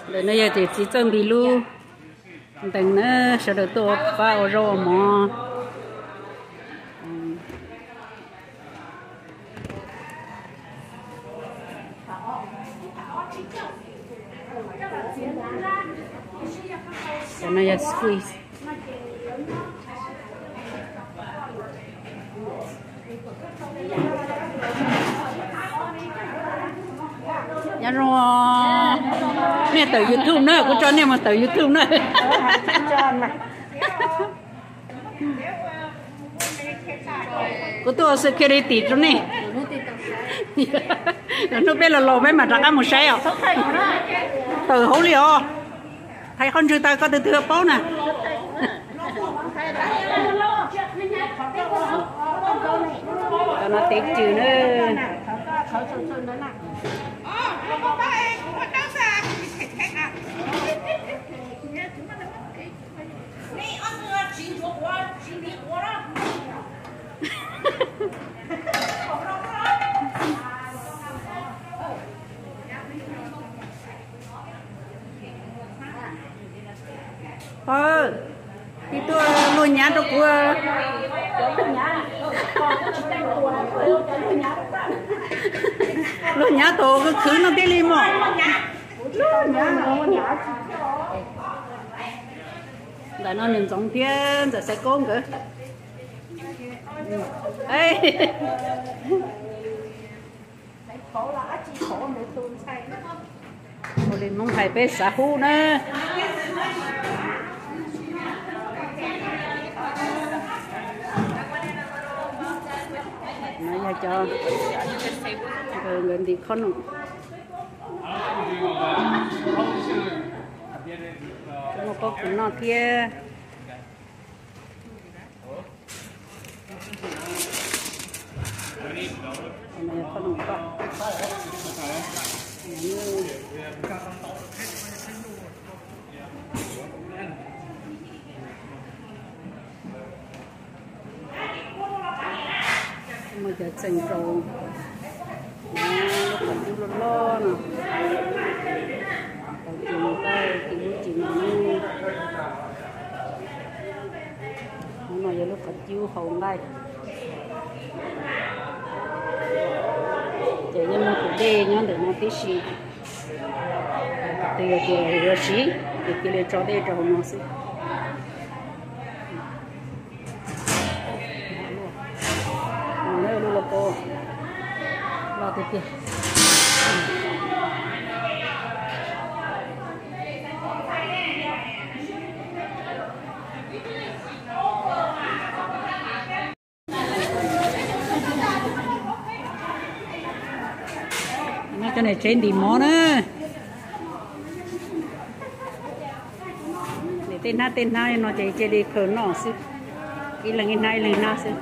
Ntawm no yog tias txiv Txawj Npis lub ntees na, sawv daws tuaj ua pab ua zaub ua mov. Cov no yog squeeze. Nyob zoo, nej tawm YouTube na, kuv tso nej mus tawm YouTube na. Kuv tuaj ua security rau nej. Hnub peb los laus peb mam rov qab mus saib os. Tawm hauv li os. Thaiv qhov ntswg tas koj tus twg paub na. Cov no tev cws na. Pog, tig tuaj luag nyav rau kuv. Luag nyav tau khwv no thiaj li mog. Ntawm no nws Ntxoov thiab Ntxawm Xaiv Kaub nkawd. Ua li Hmoob hais peb xav hub na. No yog cov nkawd ntim khob noom. Muaj pob kws noj thiab. Muaj cov txeem rau lub qhov cub loj loj no, tau cim nqaij, cim lub cim no. Hnub no yog lub qhov cub hau nqaij. Ces yeej muaj tus dej nyob ntawm no tib si. Tus yog tias yuav siv ces cia li tso dej rau hauv no xwb. Lub loj tiag tiag. Cov niam tsev ntim mov na. Ntim tej hnab tej hnab no ces cia li khaws noj xwb. Ib leeg ib hnab ib leeg ib hnab xwb.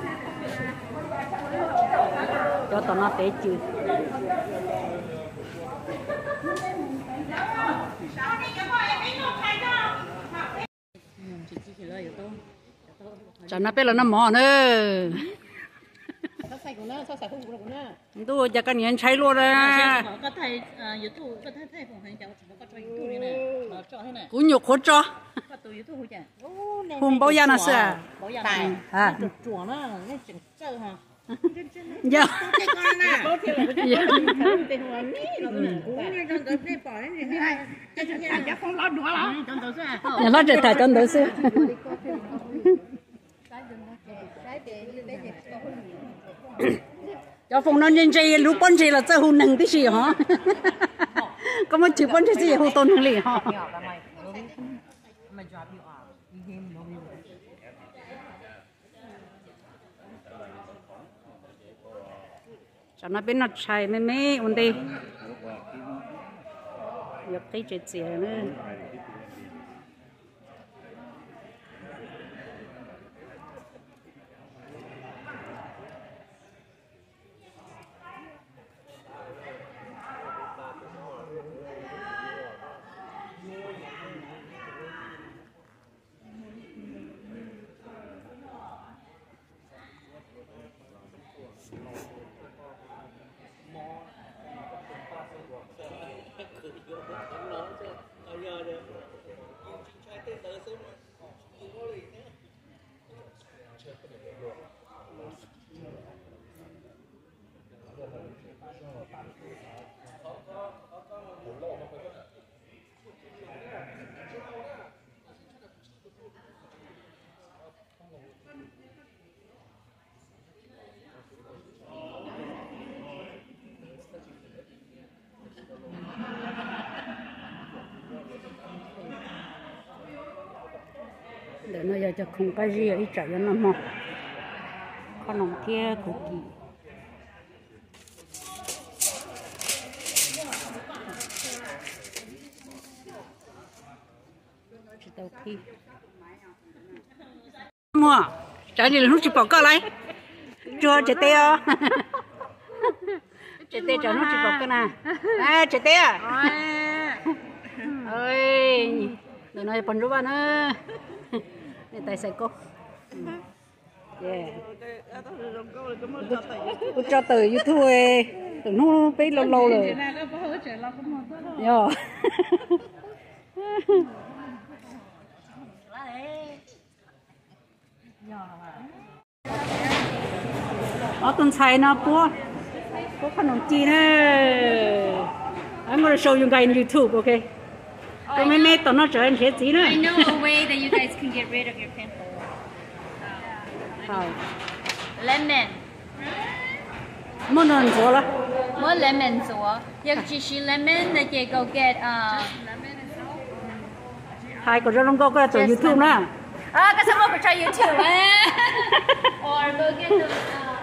Cov tom no tev cws. Tsam no peb los noj mov na. Ntuj, cas koj niam ntshai luaj na. Kuv nyuam qhuav tso. Hu Npaub Yaj no xwb. Hlob tseem tham cov ntawd xwb. Cov foom no ntse ntse, lub pob ntseg los txawj hu neeg tib si hos. Koj muab chwv pob ntseg xwb es hu tau neeg li hos. Tsam no peb noj tshais me me ua ntej, yuav qib tsev txias na. Ntawm no yog cov khoom qab zib ib tsam yuav noj hmo, khob noom thiab khaub kim. Tsis tau qhib. Muaj, tsam ntsis lwm hnub tsis pom koj lawm. Tsuag tsev teb os. Tsev teb tsam hnub tsis pom koj na. Tsev teb. Ntawm no yog pog Ntsuab Vaj na. Nej tais xais koj. Kuv tso tawm YouTube, tawm hnub peb laus laus lawm. Yog. Ob tug ntxhais no puab, puab khob noom ci na. I'm gonna show you guys on YouTube, okay? Koj me me tom no tsam nrhiav txiv na. Lemon. Muab no ntxuav los? Muab lemon ntxuav. Yog tsis siv lemon no ces go get, um, hais kom zoo zoo nkauj koj tawm YouTube na. Ah, koj xav muab kuv tso YouTube, eh? Or go get the, um,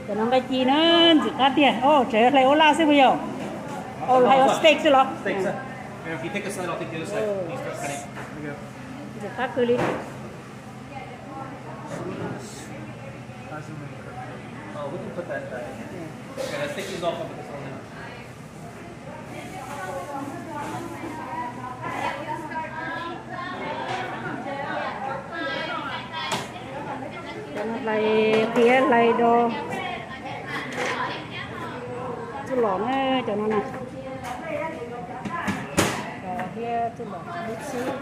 Cov no nqaij ci na, ntxim qab tiag. Os, tseem hlais ua laj xwb puas yog? Os, hlais ua steak xwb los? Ntxim qab kawg li. Cov no hlais qhiav hlais do txuj lom na, cov no na. Thiab txuj lom lub txhib.